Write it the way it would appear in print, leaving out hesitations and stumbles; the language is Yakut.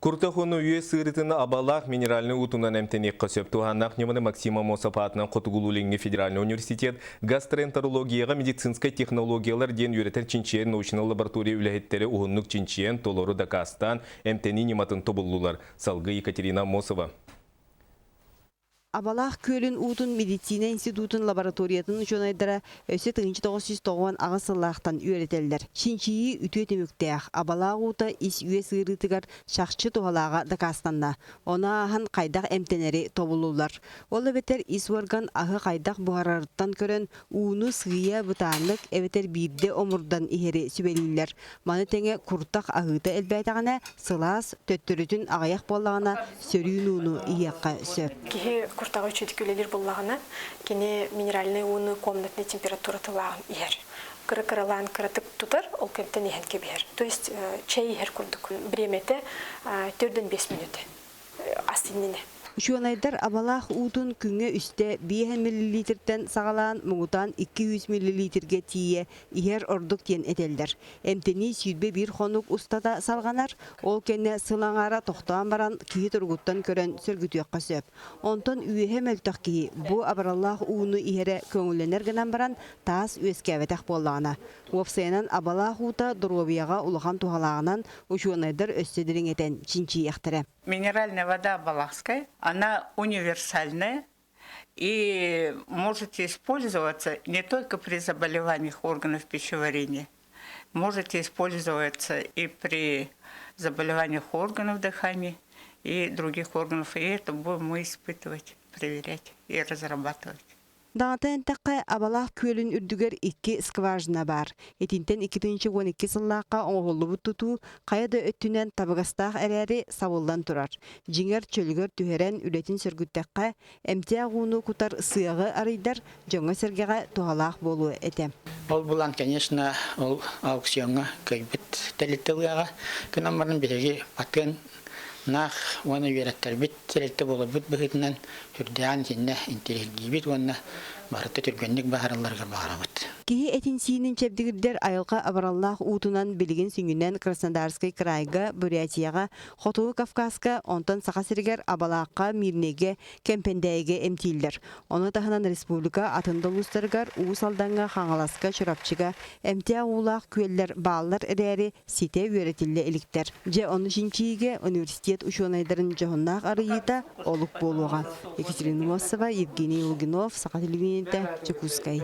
Куртах уонна үөс ыарыытын абалаах минеральнай уутунан эмтэниэххэ сөп. Туһааннаах ньыманы Максим Аммосов аатынан Хотугулуу-Илиҥҥи федеральнай университет гастроэнтерологияҕа медицинскэй технологиялар диэн үөрэтэр-чинчийэр научнай лаборатория үлэһиттэрэ уһуннук чинчийэн, толору дакаастаан, эмтэнии ньыматын тобуллулар. Салгыы Екатерина Аммосова. Абалаах күөлүн уутун медицина институтун лабораториятын учуонайдара өссө 1998 сыллаахтан үөрэтэллэр. Чинчийии үтүө түмүктээх, абалаах уута ис-үөс ыарыытыгар чахчы туһалааҕа дакаастанна. Ону ааһан хайдах эмтэнэри тобуллулар. Ол эбэтэр ис уорган аһы хайдах буһарарыттан көрөн, ууну сыыйа бытааннык эбэтэр биирдэ омурдан иһэри сүбэлииллэр. Маны тэҥэ куртах аһыыта элбээтэҕинэ, сылаас, төттөрүтүн аҕыйах буоллаҕына, сөрүүн ууну иһиэххэ сөп. Киһи куртаҕа үчүгдүк үлэлиир буоллаҕына, кини минеральнай ууну комнатнай температуратылааҕын иһэр. Кыра-кыралаан кыратык тутар, ол кэнтэн иһэн кэбиһэр. То есть чэй иһэр курдук. Бириэмэтэ 4-5 мүнүүтэ ас иннинэ. Учуонайдар абалаах уутун күҥҥэ үстэ 5 миллилитртэн саҕалаан муҥутаан 200 миллилитргэ тиийэ иһэр ордук диэн этэллэр. Эмтэнии 21 хонук устата салҕанар, ол кэннэ сыл аҥаара тохтоон баран киһи туругуттан көрөн сөргүтүөххэ сөп. Онтон үөһэ мөлтөх киһи бу абыраллаах ууну иһэрэ көҥүллэнэр гынан баран таас үөскээбэтэх буоллаҕына, уопсайынан абалаах уута доруобуйаҕа улахан туһалааҕынан учуонайдар өссө дириҥэтэн чинчийиэхтэрэ. Минеральная вода Балахская, она универсальная и можете использоваться не только при заболеваниях органов пищеварения, можете использоваться и при заболеваниях органов дыхания и других органов. И это будем мы испытывать, проверять и разрабатывать. Даҕата энтэххэ, Абалаах күөлүн үрдүгэр икки скважина баар. Итинтэн 2012 сыллаахха оҥоһуллубут тутуу хайа да өттүнэн табыгастаах эрээри сабыллан турар. Дьиҥэр, чөлүгэр түһэрэн үлэтин сөргүттэххэ, эмтээх ууну кутар сыаҕы арыйдар, дьоҥҥо-сэргэҕэ туһалаах буолуо этэ. Ол булан, конечно, ол аукциоҥҥа кыайбыт тэрилтэ ылыаҕа. Гынан баран биһиги атын наах уонна үөрэттэрбит тэрилтэ буоларбыт быһыытынан сүрдээҕин итиннэ интэриэһиргиибит уонна барыта түргэнник баһаралларыгар баҕарабыт. Киһи этин-сиинин чэбдигирдэр айылҕа абыраллаах уутунан билигин сүнньүнэн Краснодарскай кыраайга, Бурятияҕа, Хотугу Кавказка, онтон Саха сиригэр Абалаахха, Мирнэйгэ, Кэмпэндээйигэ эмтииллэр. Ону таһынан республика атын да улуустарыгар Уус Алдаҥҥа, Хаҥаласка, Чурапчыга эмтээх уулаах күөллэр бааллар эрээри, ситэ үөрэтиллэ иликтэр. Дьэ, ону чинчийиигэ университет учуонайдарын дьоһуннаах арыйыыта олук буолуоҕа. Екатерина Носова, Евгений Лугинов, Саха телевидениетэ, Дьокуускай.